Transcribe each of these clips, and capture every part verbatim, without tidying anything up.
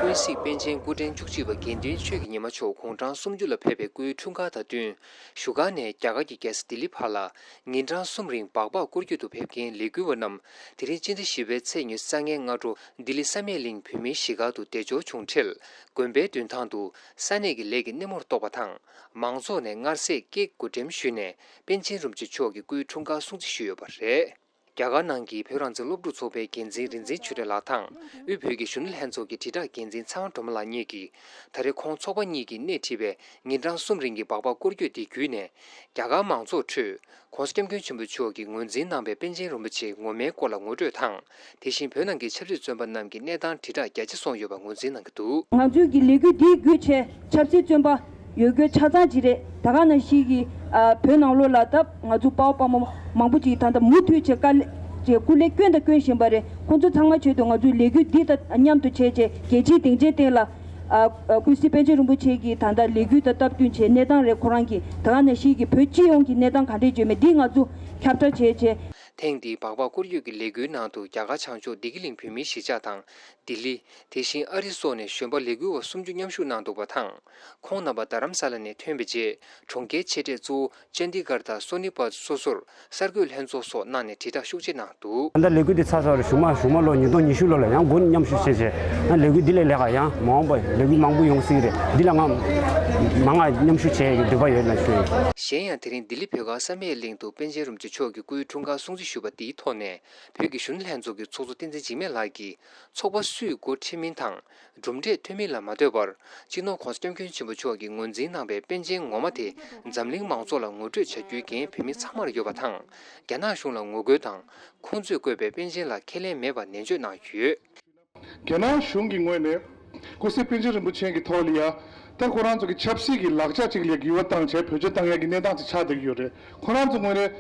ཀུན་གཟིགས་པཎ་ཆེན་སྐུ་ཕྲེང་བཅུ་གཅིག་པ་དགེ་འདུན་ཆོས་ཀྱི་ཉི་མ་མཆོག་དགུང་གྲངས་སུམ་ཅུ་ལ་ཕེབས་པའི་སྐུའི་འཁྲུངས་སྐར་དང་བསྟུན། བཞུགས་སྒར་ནས་རྒྱ་གར་གྱི་རྒྱལ་ས་ལྡི་ལི་བར་ལ་ཉིན་གྲངས་གསུམ་རིང་སྦག་སྦག་སྐོར་སྐྱོད་དུ་ཕེབས་མཁན་ལས་འགུལ་བ་རྣམས། དེ་རིང་སྤྱི་ཟླ་བཞི་པའི་ཚེས་ཉི་ཤུ་རྩ་ལྔའི་སྔ་དྲོ་ལྡི་ལི་བསམ་ཡས་གླིང་བོད་མིའི་གཞིས་སྒར་དུ་བདེ་འབྱོར་བྱུང་འཕྲལ། དགོན་པའི་མདུན་ཐང་དུ་ས་གནས་ཀྱི་ལས་ཀྱི་སྣེ་མོར་གཏོགས་པ་དང་། མང་ཚོགས་ནས་མངར་ཟས་ཀྱི་བགོ་བཀྲམ་ཞུས་ནས་པཎ་ཆེན་རིན་པོ་ཆེ་མཆོག་གི་སྐུའི་འཁྲུངས་སྐར་སྲུང་བརྩི་ཞུས་ཡོད་པ་རེད། རྒྱ་གར་ནང་གི་བོད་རང་བཙན་སློབ་ཕྲུག་ཚོགས་པའི་འགན་འཛིན་རིག་འཛིན་ཆོས་སྒྲོན་ལགས་དང་། དབུས་བོད་ཀྱི་གཞོན་ནུ་ལྷན་ཚོགས་ཀྱི་དྲིལ་བསྒྲགས་འགན་འཛིན་ཚེ་དབང་སྒྲོལ་མ་ལགས་གཉིས་ཀྱིས། ད་རེས་ཁོང་ཚོགས་པ་གཉིས་ཀྱིས་སྣེ་ཁྲིད་པའི་ཉིན་གྲངས་གསུམ་རིང་གི་སྦག་སྦག་སྐོར་སྐྱོད་འདི་བརྒྱུད་ནས། རྒྱ་གར་མང་ཚོགས་ཁྲོད་༸གོང་ས་༸སྐྱབས་མགོན་ཆེན་པོ་མཆོག་གིས་ངོས་འཛིན་གནང་བའི་པཎ་ཆེན་རིན་པོ་ཆེ་ངོ་མའི་སྐོར་ལ་ངོ་སྤྲོད་དང་། དེ་བཞིན་བོད་ནང་གི་ཆབ་སྲིད་བཙོན་པ་རྣམས་ཀྱི་གནས་སྟངས་དྲིལ་བསྒྲགས་རྒྱ་ཆེ་སོང་ཡོད་པ་ངོས་འཛིན་གནང་གི་འདུག། ང་ཚོའི་གི་ལས་འགུལ་འདིའི་བརྒྱུད་བྱས་ཆབ་སྲིད་བཙོན་པ་ཡོད་རྒྱུ་ཆ་ཚང་ཅིག་རེད། ད་ག་ནང་བཞིན་གི་ཨ་བོད་ནང་ལོགས་ལ་ད་ང་ཚོ་དཔའ་བོ་དཔའ་མོ་མང་པོ་ཅིག་ད་ལྟ་མུ་མཐུད་བྱས་དཀའ་ལས་བྱས་སྐུ་ལས་བསྐྱོན་དང་སྐྱོན་བཞིན་པ་རེད། ཁོང་ཚོ་ཚང་མ་ཆེད་དུ་ང་ཚོའི་ལས་འགུལ་འདི་ད་མཉམ་དུ་བྱས་བྱས་རྒྱལ་སྤྱིའི་སྡིངས་ཆའི་སྟེང་ལ་ཨ་ཨ་ཀུན་གཟིགས་པཎ་ཆེན་རིན་པོ་ཆེ་གི་ད་ལྟ་ལས་འགུལ་ད་སྟབས་བསྟུན་བྱས་གནས་སྟངས་རེད། ཁོ་རང་གི་ད་ག་ནང་བཞིན་གི་བོད་སྤྱི་ཡོངས་ཀྱི་གནས་སྟངས་ག་འདྲས་བརྗོད་མེད་འདི་ང་ཚོ་ཁྱབ་བསྒྲགས་བྱས་བྱས། ཐེངས་འདིའི་སྦག་སྦག་སྐོར་སྐྱོད་ཀྱི་ལས་འགུལ་ནང་དུ་རྒྱ་གར་བྱང་ཕྱོགས་བདེ་སྐྱིད་གླིང་བོད་མིའི་གཞིས་ཆགས་དང་། ལྡི་ལི། དེ་བཞིན་ཨ་རི་སོགས་ནས་གཞོན་པ་ལས་འགུལ་བ་སུམ་ཅུ་མཉམ་ཞུགས་གནང་འདུག་པ་དང་། ཁོང་རྣམ་པ་རྡ་རམ་ས་ལ་ནས་ཐོན་པའི་རྗེས། གྲོང་ཁྱེར་ཆེ་གྲས་གཙོ་བོ་ཅན་དི་གྷར་དང་སོ་ནི་པད་སོ་སོར་གསར་འགོད་ལྷན་ཚོགས་སོགས་གནང་ནས་དྲིལ་བསྒྲགས་ཤུགས་ཆེ་གནང་འདུག། ད་ལྟ་ལས་འགུལ་འདི་ཚར་ཚར་རེ་གཞུག་མ་གཞུག་མ་ལོ་ཉིས་སྟོང་ཉི་ཤུ་ལོ་ལ་ཡང་མགོ་མཉམ་ཞུགས་བྱས་བྱས། ཡང་ལས་འགུལ་འདི་ལས་ལེགས་ཡང་མ་འོངས་པ་ལས་འགུལ་མང་པོ་ཡོང་སྲིད་རེད། འདི་ལ་ང་མང་ང་མཉམ་ཞུགས་བྱས་ཡོད་འདོད་པ་ཡོད་ལ་ཞུ་ཡིན། གཞན་ཡང་དེ་རིང་ལྡི་ལི་བོད་སྒར་བསམ་ཡས་གླིང་དུ་པཎ་ཆེན་རིན་པོ་ཆེ་མཆོག་གི་སྐུའི་འཁྲུངས་སྐར་སྲུང་བརྩི་ཞུས་པ་འདིའི་ཐོག་ནས། བོད་ཀྱི་གཞོན་ནུ་ལྷན་ཚོགས་ཀྱི་ཚོགས་གཙོ་བསྟན་འཛིན་འཇིགས་མེད་ལགས་ཀྱིས། ཚོགས་པ་སུས་འགོ་ཁྲིད་མིན་དང་། གྲུབ་འབྲས་ཐོན་མིན་ལ་མ་ལྟོས་པར། སྤྱི་ནོར་༸གོང་ས་༸སྐྱབས་མགོན་ཆེན་པོ་མཆོག་གིས་ངོས་འཛིན་གནང་བའི་པཎ་ཆེན་ངོ་མ་དེ། འཛམ་གླིང་མང་ཚོགས་ལ་ངོ་སྤྲོད་བྱ་རྒྱུའི་འགན་བོད་མི་ཚང་མར་ཡོད་པ་དང་། རྒྱ་ནག་གཞུང་ལ་ངོ་རྒོལ་དང་། ཁོང་ཚོས་བཀོད་པའི་པཎ་ཆེན་ལ་ཁས་ལེན་མེད་པར་ནན་བརྗོད་གནང་ཡོད། རྒྱ་ནག་གཞུང་གི་ངོས་ནས་ཀུན་གཟིགས་པཎ་ཆེན་རིན་པོ་ཆེ་གི་ཐོག་ལ་ཡ། ད་ཁོ་རང་ཚོ་གི་ཆབ་སྲིད་ཀྱི་ལག་ཆ་ཅིག་ལ་འགྱུར་བ་བཏང་བྱས་བེད་སྤྱོད་བཏང་ཡག་གི་གནས་སྟངས་ཅིག་ཆགས་བསྡད་ཀྱི་ཡོད་རེད། ཁོ་རང་ཚོ་ངོས་ནས་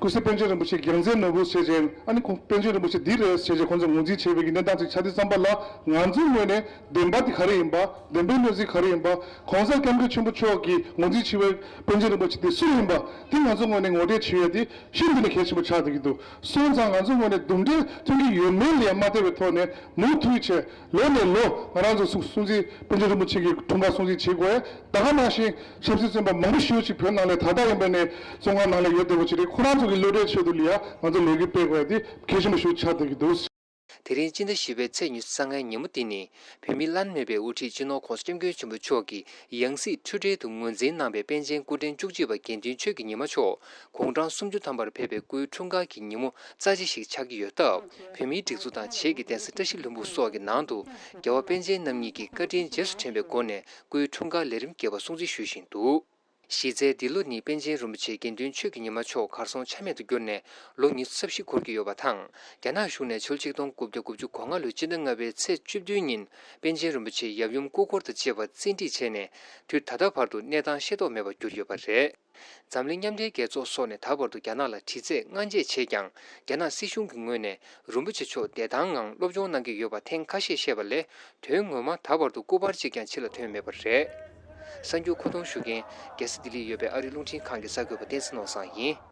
ཀུན་གཟིགས་པཎ་ཆེན་རིན་པོ་ཆེ་རྒྱལ་མཚན་ནོར་བུ་ཟེར་བྱས། ཨ་ནི་ཁོང་པཎ་ཆེན་རིན་པོ་ཆེ་འདི་རེད་ཟེར་བྱས་ཁོང་ཚོས་ངོས་འཛིན་བྱས་པའི་གི་གནས་སྟངས་ཅིག་ཆགས་དུས་ཙམ་པ་ལ། ང་ཚོའི་ངོས་ནས་བདེན་པ་དེ་ག་རེ་ཡིན་པ། བདེན་པའི་གནས་ཚུལ་ག་རེ་ཡིན་པ། ༸གོང་ས་༸སྐྱབས་མགོན་ཆེན་པོ་མཆོག་གིས་ངོས་འཛིན་བྱས་པའི་པཎ་ཆེན་རིན་པོ་ཆེ་དེ་སུ་ཡིན་པ་དེ་ང་ཚོའི་ངོས་ནས་ངོ་སྤྲོད་བྱེད་ཡ་དེ་ཤིན་ཏུ་ནས་གལ་ཆེན་པོ་ཆགས་བསྡད་ཀྱི་འདུག། སོང་ཙང་ང་ཚོའི་ངོས་ནས་གྲུབ་འབྲས་ཐོན་གྱི་ཡོད་མེད་ལ་ཡང་མ་ལྟོས་པའི་ཐོག་ནས་མུ་མཐུད་བྱས་ལོ་ནས་ལོ་ང་རང་ཚོ་སྲུང་སྲུང་བརྩི་པཎ་ཆེན་རིན་པོ་ཆེ་གི་འཁྲུངས་སྐར་སྲུང་བརྩི་བྱེད་དགོས། ད་ག་ནང་བཞིན་ཆབ་སྲིད་བཙོན་པ་མང་པོ་ཞེ་པོ་ཅིག་བོད་ནང་ལ་ད་ལྟ་ཡིན་པ་ནས་བཙོན་ཁང་ནང་ལ་ཡོད་བསྡད་པ་ཅིག་རེད། ཁོ་རང་ཚོ་གི་བློ་གྲོས་ཆེད་དུ་ལ་ཡང་ང་ཚོ་ལས་འགུལ་སྤེལ་དགོས་ཡ་དེ་གལ་ཆེན་པོ་ཞེ་པོ་ཆགས་བསྡད་ཀྱི་འདུག། དེ་རིང་སྤྱི་ཟླ་བཞི་པའི་ཚེས་ཉི་ཤུ་རྩ་ལྔའི་ཉིན་མོ་འདི་ནི། བོད་མི་བླ་ན་མེད་པའི་དབུ་ཁྲིད་སྤྱི་ནོར་༸གོང་ས་༸སྐྱབས་མགོན་ཆེན་པོ་མཆོག་གིས་ཡང་སྲིད་འཁྲུལ་བྲལ་དུ་ངོས་འཛིན་གནང་བའི་པཎ་ཆེན་སྐུ་ཕྲེང་བཅུ་གཅིག་པ་དགེ་འདུན་ཆོས་ཀྱི་ཉི་མ་མཆོག་དགུང་གྲངས་སུམ་ཅུ་ཐམ་པར་ཕེབས་པའི་སྐུའི་འཁྲུངས་སྐར་གྱི་ཉིན་མོ་རྩ་ཆེ་ཞིག་ཆགས་ཀྱི་ཡོད་སྟབས། བོད་མིའི་སྒྲིག་འཛུགས་དང་བྱེས་ཀྱི་གདན་ས་བཀྲ་ཤིས་ལྷུན་པོ་སོགས་ཀྱི་ནང་དུ། རྒྱལ་བ་པཎ་ཆེན་རྣམ་གཉིས་ཀྱིས་བཀའ་དྲིན་རྗེས་སུ་དྲན་པའི་སྒོ་ནས་སྐུའི་འཁྲུངས་སྐར་ལས་རིམ་རྒྱས་པ་སྲུང་བརྩི་ཞུ་བཞིན་འདུག། གཞི་རྩའི་འདི་ལོ་ནི་པཎ་ཆེན་རིན་པོ་ཆེ་དགེ་འདུན་ཆོས་ཀྱི་ཉི་མ་མཆོག་གར་སོང་ཆ་མེད་དུ་གྱུར་ནས་ལོ་ཉི་ཤུ་རྩ་བཞི་འཁོར་གྱི་ཡོད་པ་དང་། རྒྱ་ནག་གཞུང་ནས་ཕྱི་ལོ་ཆིག་སྟོང་དགུ་བརྒྱ་དགུ་བཅུ་གོ་ལྔ་ལོའི་སྤྱི་ཟླ་ལྔ་པའི་ཚེས་བཅུ་བདུན་ཉིན་པཎ་ཆེན་རིན་པོ་ཆེ་ཡབ་ཡུམ་སྐུ་འཁོར་དང་བཅས་པ་བཙན་ཁྲིད་བྱས་ནས་དུས་ད་ལྟ་བར་དུ་གནས་སྟངས་ཤེས་རྟོགས་མེད་པར་གྱུར་ཡོད་པ་རེད། འཛམ་གླིང་མཉམ་འབྲེལ་རྒྱལ་ཚོགས་སོགས་ནས་ད་བར་དུ་རྒྱ་ནག་ལ་དྲི་རྩད་སྔ་རྗེས་བྱས་ཀྱང་། རྒྱ་ནག་སྲིད་གཞུང་གི་ངོས་ནས་རིན་པོ་ཆེ་མཆོག་བདེ་ཐང་ངང་སློབ་སྦྱོང་གནང་གི་ཡོད་པ་ཐེངས་ཁ་ཤས་བཤད་པ་ལས། དོན་ངོ་མ་ད་བར་དུ་སྐུ་པར་གཅིག་ཀྱང་ཕྱི་ལ་ཐོན་མེད་པ་རེད། གསར་འགྱུར་མཁོ་གཏོང་ཞུ་མཁན། རྒྱལ་ས་ལྡི་ལིར་ཡོད་པའི་ཨ་རིའི་རླུང་འཕྲིན་ཁང་གི་གསར་འགོད་པ་བསྟན་འཛིན་ནོར་བཟང་ཡིན།